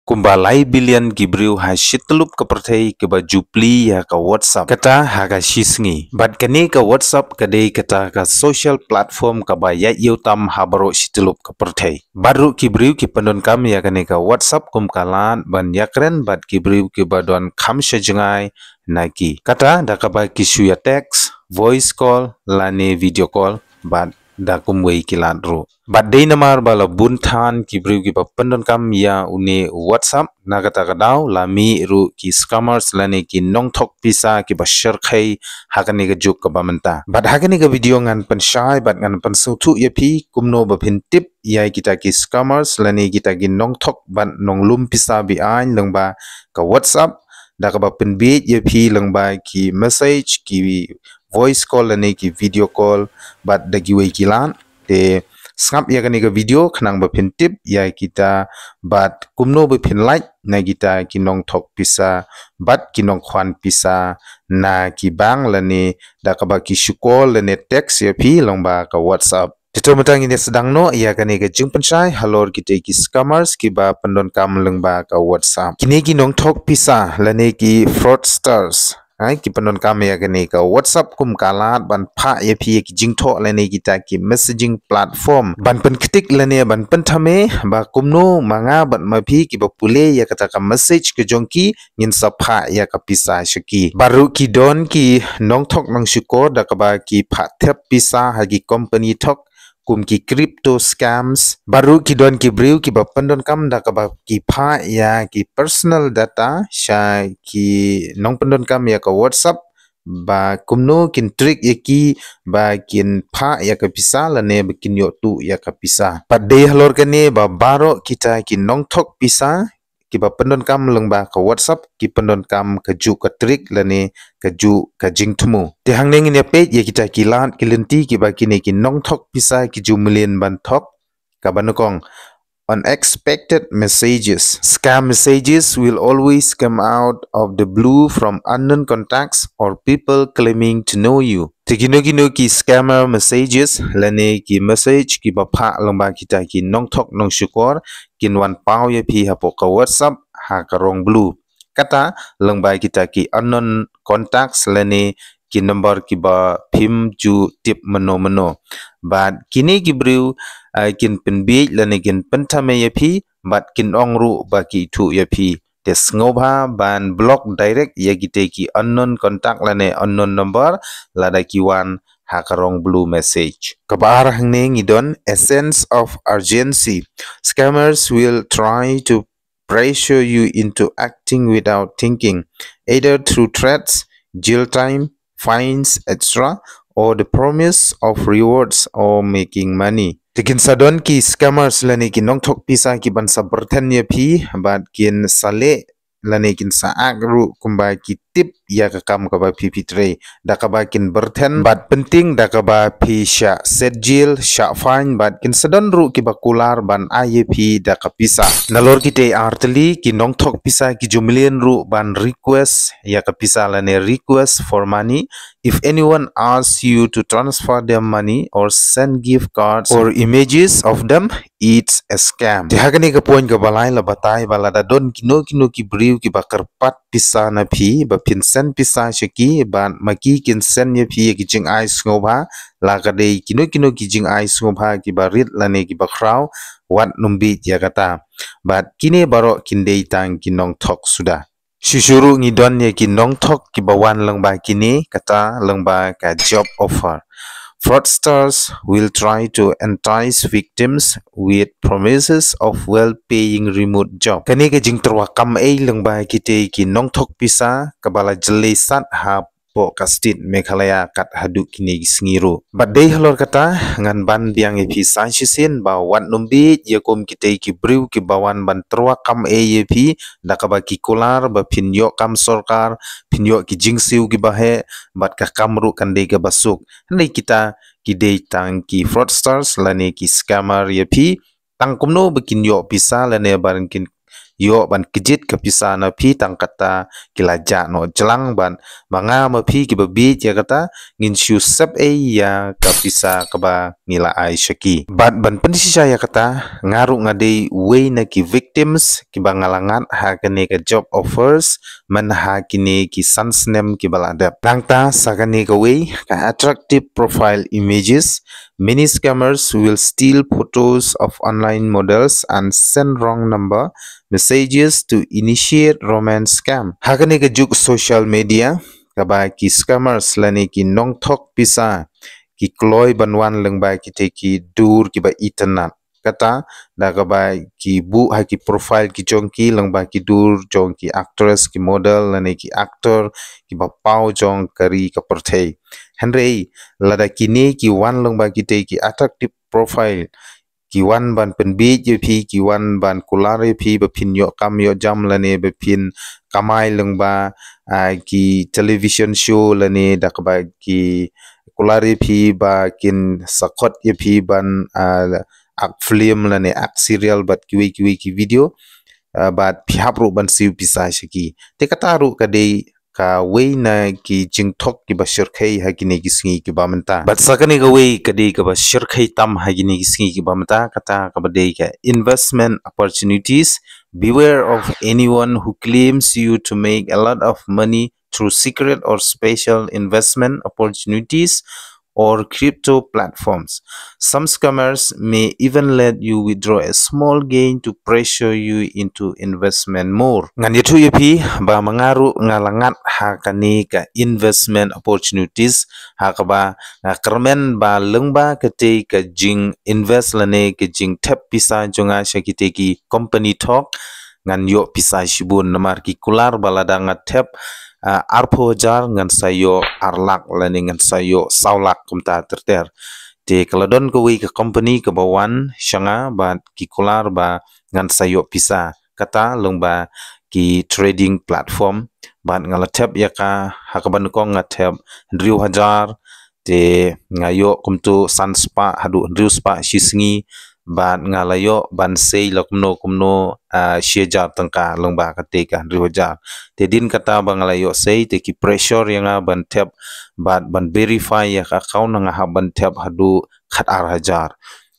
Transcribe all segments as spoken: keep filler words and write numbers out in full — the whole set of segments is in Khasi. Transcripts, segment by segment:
kumba lai billion ki briew ha shityllup ka pyrthei kiba ju plie ïa ka WhatsApp kata ha ka shi sngi. Bad kane ka WhatsApp ka dei kata ka social platform kaba ïaid ïew tam ha baroh shityllup ka pyrthei. Bad ruh ki briew ki pyndonkam ïa kane ka WhatsApp kum ka lad ban ïakren bad ki briew kiba don kham sha jngai na ki, kata da kaba ki shu ïa text, voice call lane video call bad da kumwei ki lad ruh. Bad dei namar ba la bun than ki briew kiba pyndonkam ïa une WhatsApp, na kata ka daw la mih ruh ki scammers lane ki nongthok pisa kiba shyrkhei ha kane ka juk kaba mynta. Bad ha kane ka video ngan pynshai bad ngan pynsngewthuh ïa phi kumno ba phin tip ïa kita ki scammers lane kita ki nongthok bad nonglum pisa beaiñ lyngba ka WhatsApp, da kaba pynbiej ïa phi lyngba ki message, ki voice call lane ki video call bad da kiwei ki lad. Te sngap ïa kane ka video khnang ba phin tip ïa kita bad kumno ba phin lait na kita ki nongthok pisa bad ki nongkhwan pisa na ki bank lane da kaba ki shu call lane text ïa phi lyngba ka WhatsApp. Te to mynta ngin ïa sdang noh ïa kane ka jingpynshai halor kitei ki scammers kiba pyndonkam lyngba ka WhatsApp. Kine ki nongthok pisa lane ki fraudsters, ai, ki pyndonkam ïa kane ka WhatsApp kum ka lad ban phah ïa phi ïa ki jingthoh lane kita ki messaging platform ban pynktik lane ban pynthame ba kumno ma nga bad ma phi kiba pule ïa kata ka message ka jong ki ngin sa phah ïa ka pisa sha ki. Bad ruh ki don ki nongthok nongshukor da kaba ki phah thep pisa ha ki company thok kum ki crypto scams. Bad ruh ki don ki briew kiba pyndonkam da kaba ki phah ïa ki personal data sha ki nongpyndonkam ïa ka WhatsApp ba kumno kin trick ïa ki ba kin phah ïa ka pisa lane ba kin ïoh tuh ïa ka pisa. Bad dei halor kane ba baroh kita ki nongthok pisa kiba pyndonkam lyngba ka WhatsApp ki pyndonkam ka juk ka trick lane ka juk ka jingthmu. Te hangne ngin ïa peit ïa kita ki lad ki lynti kiba kine ki nongthok pisa ki ju mlien ban thok. Kaba nyngkong, unexpected messages. Scam messages will always come out of the blue from unknown contacts or people claiming to know you. Te kino kino ki scammer messages lane ki message kiba phah lyngba kita ki nongthok nongshukor kin wan paw ïa phi hapoh ka WhatsApp ha ka rong blue. Kata lyngba kita ki unknown contacts lane ki number kiba phim ju tip mynno mynno. Bad kine ki briew, eh, kin pynbiej lane kin pynthame ïa phi bad kin ong ruh ba ki ithuh ïa phi. Te sngewbha ban block direct ïa kitei ki unknown contact lane unknown number lada ki wan ha ka rong blue message. Kaba ar hangne ngi don a sense of urgency. Scammers will try to pressure you into acting without thinking, either through threats, jail time, fines, et cetera, or the promise of rewards or making money. Te kin sa don ki scammers lane ki nongthok pisa kiban sa byrthen ïa phi bad kin sa leh lane kin sa ak ruh kumba ki tip ïa ka kam kaba phi phi trei, da kaba kin byrthen bad pynthame da kaba phi shah set jail, shah fine bad kin sa don ruh kiba kular ban ai ïa phi da ka pisa. Nalor kitei ar tylli ki nongthok pisa ki ju mlien ruh ban request ïa ka pisa lane request for money. If anyone asks you to transfer their money or send gift cards or images of them, it's a scam. Te ha kane ka point kaba lai la batai ba lada don kino kino ki briew kiba kyrpad pisa na phi ba phin send pisa sha ki bad ma ki kin send ïa phi ïa ki jingai sngewbha, la ka dei kino kino ki jingai sngewbha kiba rit lane kiba khraw, wat nym bieit ïa kata. Bad kine baroh kin dei tang ki nongthok suda. Shuh shuh ruh ngi don ïa ki nongthok kiba wan lyngba kine, kata lyngba ka job offer. Fraudsters will try to entice victims with promises of well-paying remote job. Kane ka jingtyrwa kam ei lyngba kitei ki nongthok pisa kaba la jlei sat hapoh ka state Meghalaya kat haduh kine ki sngi ruh. Bad dei halor kata ngan ban biang ïa phi sa shisien ba wat nym bieit ïa kum kitei ki briew kiba wan ban tyrwa kam ei ïa phi da kaba ki kular ba phin ïoh kam sorkar, phin ïoh ki jingsiew kiba heh bad ka kam ruh kan dei kaba suk. Hynrei kita ki dei tang ki fraudsters lane ki scammer ïa phi. Tang kumno ba kin ïoh pisa lane ba kin ïoh ban kjit ka pisa na phi, tang kata ki la jah noh jlang. Bad ma nga ma phi kiba bieit ïa kata, ngin shu sep ei ïa ka pisa kaba ngi la ai sha ki. Bad ban pynshisha ïa kata, nga ruh nga dei uwei na ki victims kiba nga la ngat ha kane ka job offers man ha kine ki san snem kiba la dep. Nangta sa kane kawei, ka attractive profile images, many scammers will steal photos of online models and send wrong number messages to initiate romance scam. Ha kane ka juk social media, kaba ki scammers lane ki nongthok pisa ki kloi ban wan lyngba kita ki dur kiba itynnad. Kata da kaba ki buh ha ki profile ki jong ki lyngba ki dur jong ki actress, ki model lane ki actor kiba paw jong ka ri ka pyrthei. Hynrei lada kine ki wan lyngba kita ki attractive profile, ki wan ban pynbieit ïa phi, ki wan ban kular ïa phi ba phin ïoh kam ïoh jam lane ba phin kamai lyngba, ah, ki television show lane da kaba ki kular ïa phi ba kin sa khot ïa phi ban, ah, act film lane act serial bad kiwei kiwei ki video, ah, bad phi hap ruh ban siew pisa sha ki. Te kata ruh ka dei kawei na ki jingthok kiba shyrkhei ha kine ki sngi kiba mynta. Bad sa kane kawei ka dei kaba shyrkhei tam ha kine ki sngi kiba mynta, kata kaba dei ka investment opportunities. Beware of anyone who claims you to make a lot of money through secret or special investment opportunities or crypto platforms. Some scammers may even let you withdraw a small gain to pressure you into investment more. Ngan ïathuh ïa phi ba ma nga ruh nga la ngat ha kane ka investment opportunities, ha kaba nga kyrmen ba lyngba katei ka jing invest lane ka jingthep pisa jong nga sha kitei ki company thok, ngan ïoh pisa shibun. Namar ki kular ba lada nga thep, ah, arphew hajar ngan sa ïoh ar lak lane ngan sa ïoh saw lak kumta ter ter. Te ka la don kawei ka company kaba wan sha nga bad ki kular ba ngan sa ïoh pisa, kata lyngba ki trading platform. Bad nga la thep ïa ka, ha kaba nyngkong nga thep hynriew hajar, te nga ïoh kumto san spah haduh hynriew spah shi sngi. Bad nga la ïoh ban sei la kumno kumno, ah, shi hajar tyngka lyngba katei ka hynriew hajar. Te hadien kata ba nga la ïoh sei, te ki pressure ïa nga ban thep bad ban verify ïa ka account, nga hap ban thep haduh khat ar hajar.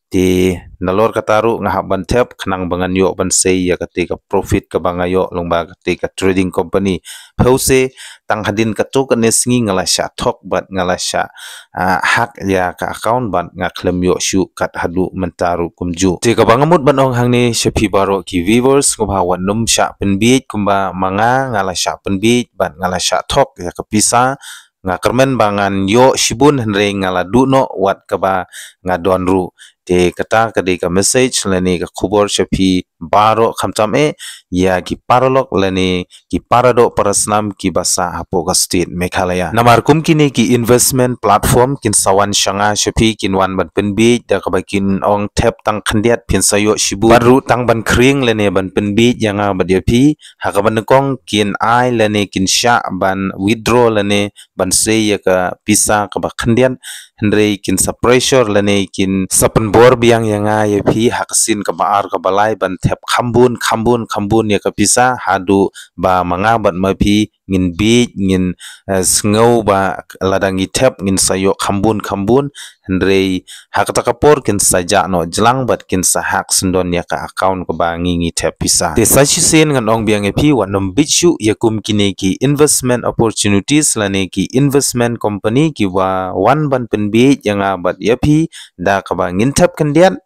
Te nalor kata ruh nga hap ban thep khnang ba ngan ïoh ban sei ïa katei ka profit kaba nga ïoh lyngba katei ka trading company. Phi ïohi, tang hadien katto katne sngi nga la shah thok bad nga la shah, ah, hack ïa ka account bad nga khlem ïoh shuh kat haduh mynta ruh kumjuh. Te kaba nga mut ban ong hangne sha phi baroh ki viewers, kumba wat nym shah pynbieit kumba ma nga, nga la shah pynbieit bad nga la shah thok ïa ka pisa. Nga kyrmen ba ngan ïoh shibun hynrei nga la duh noh wat kaba nga don ruh. Te kata ka dei ka message lane ka khubor sha phi baroh, khamtam eh ïa ki paralok lane ki paradoh parasnam kiba sah hapoh ka state Meghalaya. Namar kum kine ki investment platform kin sa wan sha nga sha phi, kin wan ban pynbieit da kaba kin ong thep tang khyndiat phin sa ïoh shibun. Bad ruh tang ban khring lane ban pynbieit ïa nga bad ïa phi, ha kaba nyngkong kin ai lane kin shah ban withdraw lane ban sei ïa ka pisa kaba khyndiat, hynrei kin sa pressure lane kin sa pynbor biang ïa nga ïa phi ha ka sien kaba ar kaba lai ban thep khambun khambun khambun ïa ka pisa, haduh ba ma nga bad ma phi ngin bieit, ngin, eh, sngew ba lada ngi thep ngin sa ïoh khambun khambun, hynrei ha kata ka por kin sa jah noh jlang bad kin sa hack syndon ïa ka account kaba ngi ngi thep pisa. Te sa shisien ngan ong biang ïa phi, wat nym bieit shuh ïa kum kine ki investment opportunities lane ki investment company kiba wan ban pynbieit ïa nga bad ïa phi da kaba ngin thep khyndiat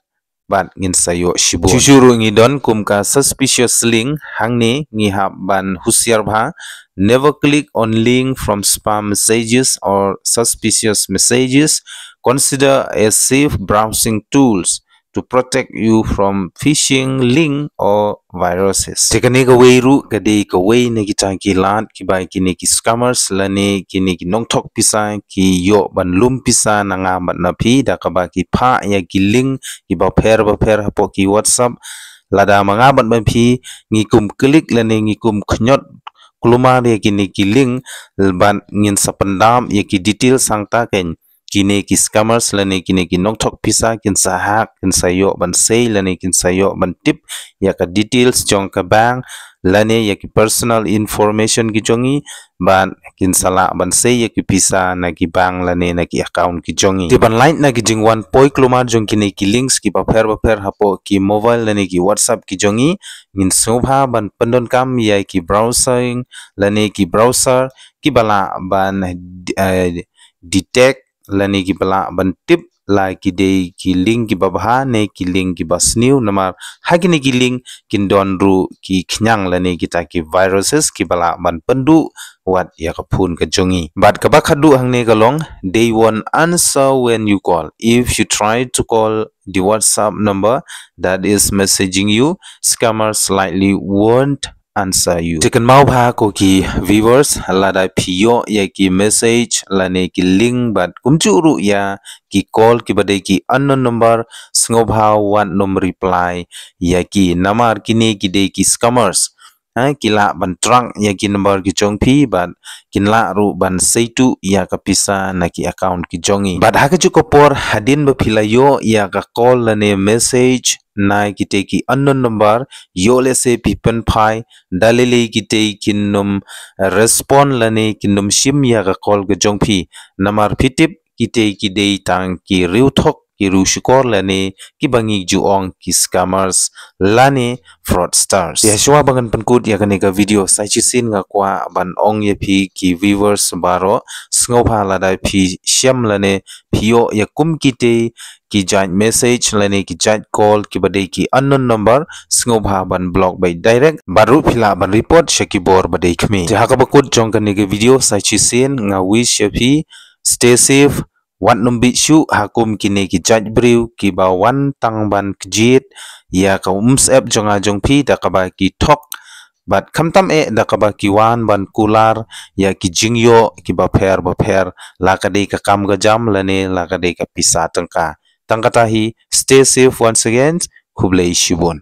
bad ngin sa ïoh shibun. Shuh shuh ruh ngi don kum ka suspicious link, hangne ngi hap ban husiar bha. Never click on link from spam messages or suspicious messages. Consider a safe browsing tools to protect you from phishing link or viruses. Te kane kawei ruh ka dei kawei na kita ki lad kiba kine ki scammers lane kine ki nongthok pisa ki ïoh ban lum pisa na nga bad na phi da kaba ki phah ïa ki link kiba pher ba pher hapoh ki WhatsApp. Lada ma nga bad ma phi ngi kum click lane ngi kum khñiot kulmar ïa kine ki link, bad ngin sa pyndap ïa ki details hangta, kan kine ki scammers lane kine ki nongthok pisa kin sa hack, kin sa ïoh ban sei lane kin sa ïoh ban tip ïa ka details jong ka bank lane ïa ki personal information ki jong ngi, bad kin sa lah ban sei ïa ki pisa na ki bank lane na ki account ki jong ngi. Te ban lait na ki jingwan poi klumar jong kine ki links kiba pher ba pher hapoh ki mobile lane ki WhatsApp ki jong ngi, ngin sngewbha ban pyndonkam ïa ki browsing lane ki browser kiba lah ban, eh, detect lane kiba lah ban tip la ki dei ki link kiba bha ne ki link kiba sniew, namar ha kine ki link kin don ruh ki khñiang lane kita ki viruses kiba lah ban pynduh wat ïa ka phone ka jong ngi. Bad kaba khadduh hangne ka long, they won't answer when you call. If you try to call the WhatsApp number that is messaging you, scammers likely won't answer you. Te kynmaw bha ko ki viewers, lada phi ïoh ïa ki message lane ki link bad kumjuh ruh ïa ki call kiba dei ki unknown number, sngewbha wat nym reply ïa ki, namar kine ki dei ki scammers. Ha, ki lah ban track ïa ki number ki jong phi bad kin lah ruh ban saituh ïa ka pisa na ki account ki jong ngi. Bad ha kajuh ka por hadien ba phi la ïoh ïa ka call lane message na kitei ki unknown number, ïoh lehse phi pynphai, da lei lei kitei kin nym respond lane kin nym shim ïa ka call ka jong phi. Namar phi tip kitei ki dei tang ki riewthok, ki riewshukor lane kiba ngi ju ong ki scammers lane fraudsters. Te shuwa ba ngan pynkut ïa kane ka video sa shisien nga kwah ban ong ïa phi ki viewers baroh, sngewbha lada phi shem lane phi ïoh ïa kum kitei ki jait message lane ki jait call kiba dei ki unknown number, sngewbha ban block beit direct, bad ruh phi lah ban report sha ki bor ba dei khmih. Te ha kaba kut jong kane ka video sa shisien nga wish ïa phi stay safe, wat nym bit shuh ha kum kine ki jait briew kiba wan tang ban kjit ïa ka umsyep jong nga jong phi da kaba ki thok, bad khamtam eh da kaba ki wan ban kular ïa ki jingïoh kiba pher ba pher, la ka dei ka kam ka jam lane la ka dei ka pisa tyngka. Tang kata hi, stay safe once again, khublei shibun.